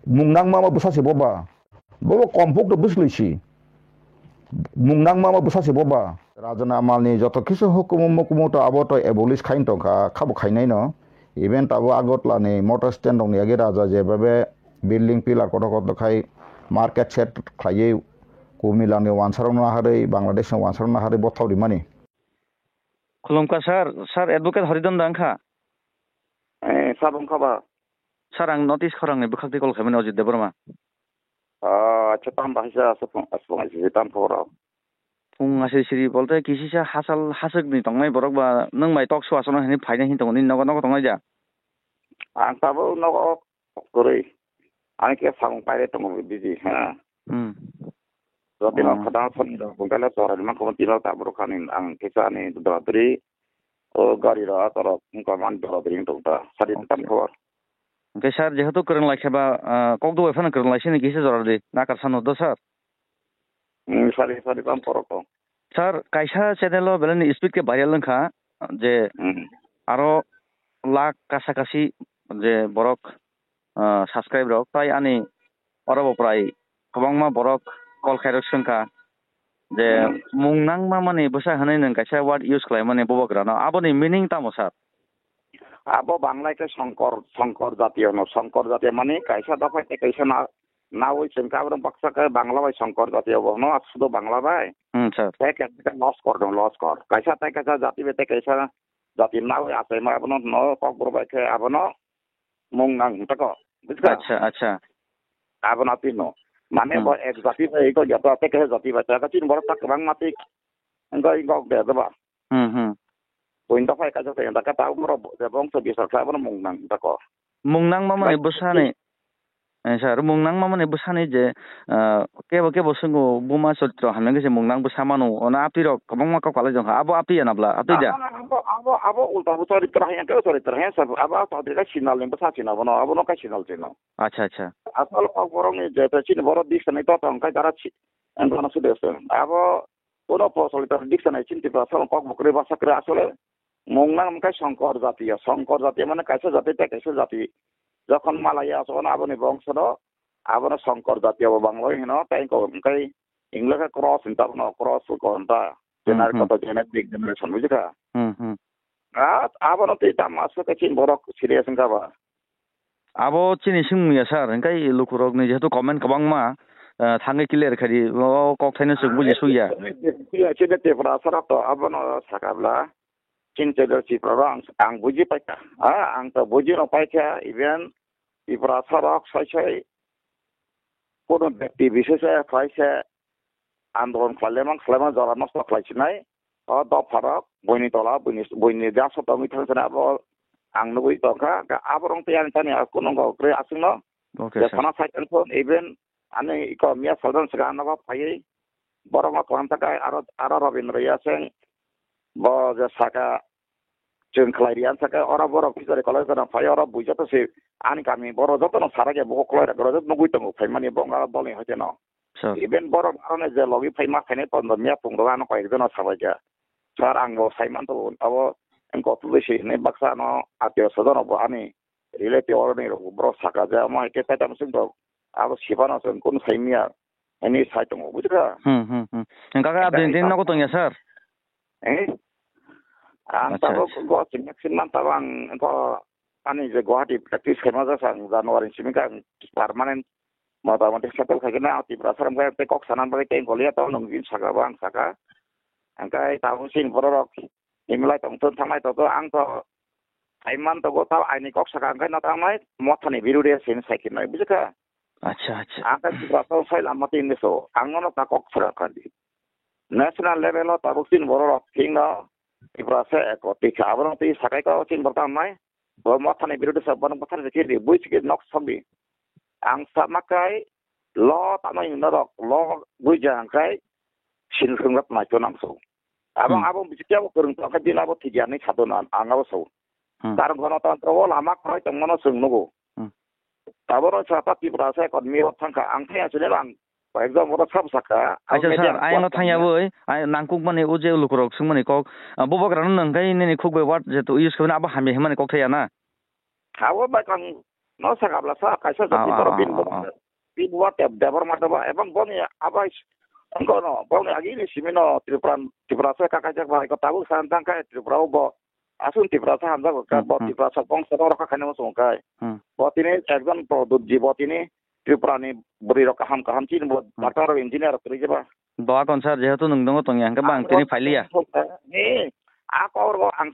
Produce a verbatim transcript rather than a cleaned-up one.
Mung nangma ma bwsa se boba. Bobo kompok to bwsli si. Mung nangma ma bwsa se boba. Rajana amal ni joto kisu hukumu mukumu to abo to abolish khain tongkha, khabo khainai no. Even tabo Agartala ni motor stand rok ni age raja je babe building pillar kotor kotor khai market shed khlaiwi kumila ni wansa rok no harwi Bangladesh ni wansa rok no harwi bothau rimani. Khulumkha sir, sir advocate Horidon da wngkha? Eh, sabo wngkha ba? Sir, ang notice khorang ni bwkhak twi call khaimani Ajit Debbarma. Ah, acha, tam bahai sa, aswk, aswk, aswk, tam khobor rok. Phung asiri siri bolte kisisa hasal haswk ni tongnai borok ba nwng bai tok su aswk no hinwi phaina hin tongo nini nogo nogo tongnai ja? Ang tabuk nogo kwrwi. Ani khe samung paire tongo busy, ha. Hmm. Jotino Oh. khadang soni rok, bungkale chora rima khobor tino tabuk rok ani ang kisa ani dora dri. O gari rok, ato rok, wngkha man dora dri wng tong ta. Sadi Okay. tam khobor. Hwnkhe sir, jehetu kwrwng lai khe ba, ah, kok dowai phano kwrwng lai sini kisa jora di. Nakar sano do sir. Hmm, sadi, sadi tam khobor rok tong. Sir, kaisa channel o belai ni speed khe viral wngkha je Hmm. aro lakh kasa kasi je borok, ah, subscribe rok tai ani oro bo prai kwbangma borok call khairok swngkha je Hmm. mung nangma mani bwsa hwnwi nwng kaisa word use khlaimani bubagrano, aboni meaning tamo sir? Abo Bangla khe Songkor, Songkor jatiyo no, Songkor jatiyo mani kaisa dopha tei kaisa na, nawi chwngkha aborok baksa khe Bangla bai Songkor jatiyo bo no, sudo Bangla bai. Hmm, sir. Tei kaisa khe Loskor dong, Loskor. Kaisa tei kaisa jati bai tei kaisa jati nawi achaima abono no Kokborok bai khe abono mung nang hinta ko. Bujikha? Acha, acha. Abono tino. Mane Hmm. bo ek jati bai ko jata tei kaisa jati bai ta chini borok ta kwbangma tei wngkha wngkha de ba. Hmm, hmm. Buini dophai kaisa tei da kata borok je bongso bisar khlai bono mung nang da ko. Mung nangma mani Bai- bwsani. Eh, sir, mung nangma mani bwsani je, ah, kebo kebo swngo buma chorito hamya khe se mung nang bwsa mano. Ono apirok kwbangma kok palai jongkha. Abo api ya nabla? Api da? Abo, abo, abo, abo ulta bo chorito hai, ang khe chorito hai, sir. Abo chorito kai sinal ni bwsa sinal bono, abono kai sinal sinal. Acha, acha. Asal kok borok ni je chini borok dik sanai to tong kai dara chi. Ang kono sude se. Abo Bono procholitor diksa nai chini Tiprasa rok kok bo kwrwi basa kwrwi asole mung nang wngkha Songkor jatiya. Songkor jatiya mane kaisa jati tei kaisa jati. Jokhon malaya aswk abono aboni bongso no abono Songkor jatiya bo Bangla hino tei wngkha wngkha English khe cross hinta bono cross ko hinta Hmm, general hmm. koto genetic generation bujikha. Hmm, hmm. Ah, abono tei tamo aswk khe chini borok serious wngkha ba. Abo chini swngmung ya sir, hingkai lukurokni jehetu comment kwbangma, ah, thangwi clear khaidi, o kokthaino chwng buji sukya. Chini Tiprasa rok to abono sakabla, chini chedar Tiprasa rok ang, ang buji paikha. Ah, ang to buji no paikha, even Tiprasa rok sai sai kono bekti bisese khlai se andolon khlaimang khlaimang jora nosto khlai sinai. O dopharok buini tola buini buini jaso tongwi thang sana abo ang nugwi tongkha. Aborok tei ani tani kunungo kwrwi aswkno Okay, je sir. Khana cycle phone even ani iko miya saldan saka nogo phaiwi borokno tong taka aro aro Rabindra Yaseng bo je saka chwng khlai ri ang saka oro borok Fishery College gana phai oro bui joto se ani kami borok jotono sara khe bo kwlai rok joto nugwi tongo phaimani bo wngkha dolni hoiteno. Sir. Even borok aroni je logi phaima khainai pondro miya phungrok ano koi ekjono sabaikha. Sir, ang bo saimanto abo ang kotulwi se hinwi baksa ano atio swjano bo ani relative oroni rok borok saka je omo hai khe taitam swk rok abo sibano chwng kunu saimya hinwi sai tongo, bujikha? Hmm, hmm, hmm. Hingkha khe Hingkha abdin din hingkha. Nogo tongya, sir? Eh? Ang Acha, tabuk acha. Go singyak singman tabuk ang go ani je Guwahati practice khaima jak ang January simi khe ang permanent mota moti settle khaikhe na Tiprasa rok khe tei kok sana bagwi tei golia tong nung jin saka bo ang saka. Hingkhe tabuk sini borok rok imlai tong thun thanglai tong ang to saiman tongo tabo aini kok saka hingkhe no tangnai mothani birude sini saikhe nai bujikha? Acha, acha. Ang khe Tiprasa sai lama tei hinwi so ang nono ta kok saka kha di. National level o tabuk chini borok rok thik no Tiprasa eko tikha abono tei sakai ko chini borok tangnai. Bo mothani birude sa bono mothani khe di bui sikhe nok sokdi. Ang sama kai lo tamo norok lo buja hangkai sin khwrwngna tnai to nang so. Abang Hmm. Abang bisi kebo kwrwng tong khe din abo thik ya ni sato na ang abo so. Hmm. Tar gonotantro o lama khoroi tongmano chwng nugo. Hmm. Abo no sa ta Tiprasa kon mi rok thangkha ang thaya chini bang. Exam oro sab saka. Acha sir, ayang no thangya boi, ay nangkuk mani o je lukurok swngmani kok, ah, bubagra no nangkai nini khuk bai word je to use khwna abo hamya himani kok thaya na. Abo bai kang no sakabla sa kaisa jati borok bini bo, bini bo tep Debbarma tebo ebong boni abai wngkha no boni agi ni simi no Tripura, Tripura se kakaijak bai ko tabuk san tang kai Tripura o bo aswng Tripura se hamjak ka bo Tripura sa bong sa rok khaina mo song kai. Bo tini ekjon Pradyut ji bo tini Tripura ni bwrwi rok kaham kaham chini bo doctor rok engineer rok kwrwi jeba. Doa kon sir, jehetu nwng dongo tongya hwnkhe bang tini phailiya. Ni a kok rok ang